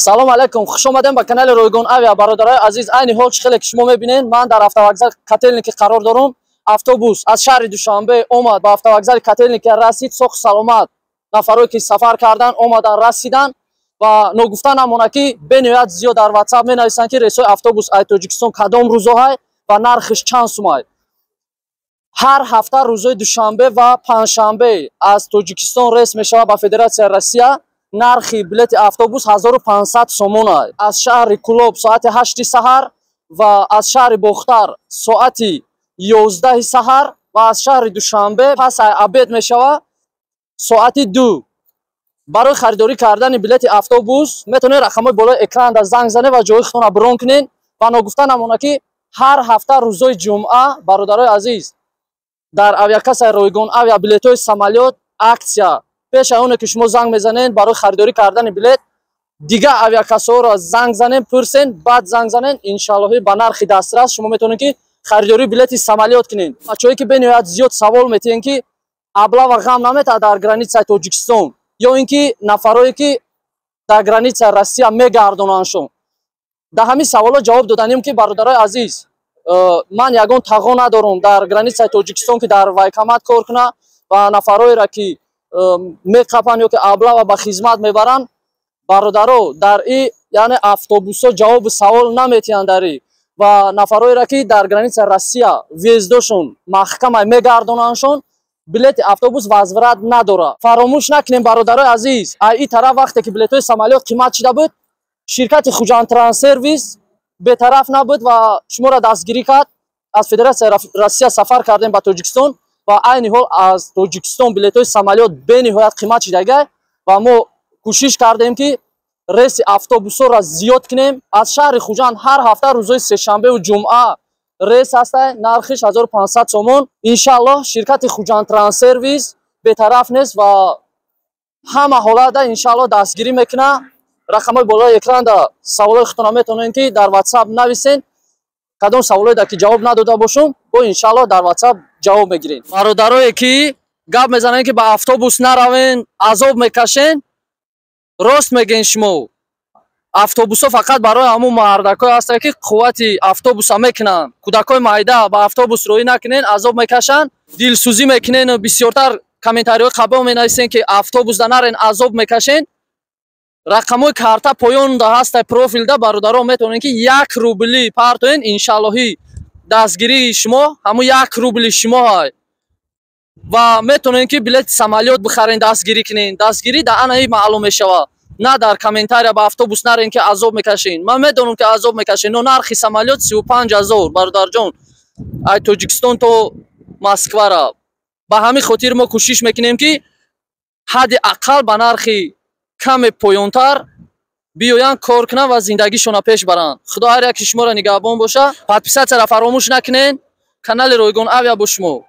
Салом алейкум, хуш омадем ба канали Ройгон Авиа. Бародарои азиз, айни ҳол чӣ хеле ки шумо мебинед, ман дар автовокзал Котельники қарор дорум. Автобус аз шаҳри Душанбе омад, ба автовокзали Котельники расид, соҳу саломат. Нафарое ки сафар кардан, омадан, расидан. Ва ногуфта намонад, ки бениҳоят зиёд дар WhatsApp менависанд, ки рейсҳои автобус ай Тоҷикистон кадом рӯзоҳай ва нархиш чанд сумай. Ҳар ҳафта рӯзои душанбе ва панҷшанбе аз Тоҷикистон рейс мешавад ба Федератсияи Россия. Нархи билети автобус 1500 сомон. Аз шаҳри Кулоб соати 8 саҳар ва аз шаҳри Бохтар соати 11 саҳар ва аз шаҳри Душанбе пас обед мешавад, соати 2. Барои харидорӣ кардани билети автобус метавонед рақамҳои болои экранда занг занед ва ҷои худтонро брон кунед. Ва ногуфта намонад, ки ҳар ҳафта рӯзои ҷумъа, бародарои азиз, дар авиакассаи Ройгон Авиа билетҳои самолёт акция. Пеш аз оне ки шумо занг мезанед барои харидорӣ кардани билет, дигар авиакассаҳоро занг занен, пурсен, баъд занг занен. Иншаллоҳи, ба нархи дастрас шумо метавонед, ки харидории билети самолёт кунед. Бачаҳое ки бениҳоят зиёд савол метиҳен, ки облава ғам наметаҳад дар границаи Тоҷикистон ё ин ки нафарое ки дар границаи Россия мегардонандшон, дар ҳамин саволҳо ҷавоб доданем, ки бародарои азиз, ман ягон тағо надорам дар границаи Тоҷикистон, ки дар военкомат кор кунад ва нафароеро ки меқапанд ё ки облава ба хизмат мебаранд. Бародаро, дар и яъне автобусҳо ҷавоби савол наметиҳанд дар и. Ва нафароеро ки дар границаи Россия въездошон маҳкамай, мегардонандшон, билети автобус возврат надорад. Фаромӯш накунем, бародарои азиз, ай и тараф вақте ки билетҳои самолёт қимат шида буд, ширкати Хуҷанд Транссервис бетараф набуд ва шуморо дастгирӣ кард. Аз Федератсияи Россия сафар кардем ба Тоҷикистон ва айни ҳол аз Тоҷикистон билетҳои самолёт бениҳоят қимат шидагай ва мо кӯшиш кардем, ки рейси автобусҳоро зиёд кунем. Аз шаҳри Хуҷанд ҳар ҳафта рӯзҳои сешанбеву ҷумъа рейс ҳастай, нархиш 1500 сомон. Иншааллоҳ, ширкати Хуҷанд Транссервис бетараф нест ва ҳама ҳолата иншааллоҳ дастгирӣ мекунад. Рақамҳои болои экранда саволҳои худтонро метавонед, ки дар WhatsApp нависен. Кадом саволҳое ки ҷавоб надода бошум, бо иншааллоҳ дар WhatsApp ҷавоб мегирем. Бародарое ки гап мезанем, ки ба автобус наравен, азоб мекашен, рост мегӯен шумо. Автобусҳо фақат барои ҳамун мардакҳое ҳастанд, ки қуввати автобуса мекунанд. Кӯдакҳои майда ба автобус роҳӣ накунен, азоб мекашанд. Дилсӯзӣ мекунену бисёртар комментариҳои қабул менависен, ки автобусда нарен, азоб мекашен. Рақамҳои карта поёнда ҳастай, профилда, бародарон, метавонед, ки 1 рубли партоен. Иншаллоҳи, дастгирии шумо ҳамун 1 рубли шумо ҳай ва метавонед, ки билети самолёт бихарен, дастгирӣ кунен. Дастгирӣ дар анаи маълум мешавад, на дар комментария ба автобус нарен, ки азоб мекашен. Ман медонам, ки азоб мекашен, но нархи самолёт 35 000, бародарҷон, ай Тоҷикистон то Москвара. Ба ҳамин хотир мо кӯшиш мекунем, ки ҳадди ақал ба нархи каме поёнтар биёянд, кор кунанд ва зиндагишонро пеш баранд. Худо ҳар яки шуморо нигаҳбон боша. Подписатьсяро фаромӯш накунен. Канали Ройгон Авиа бо шумо.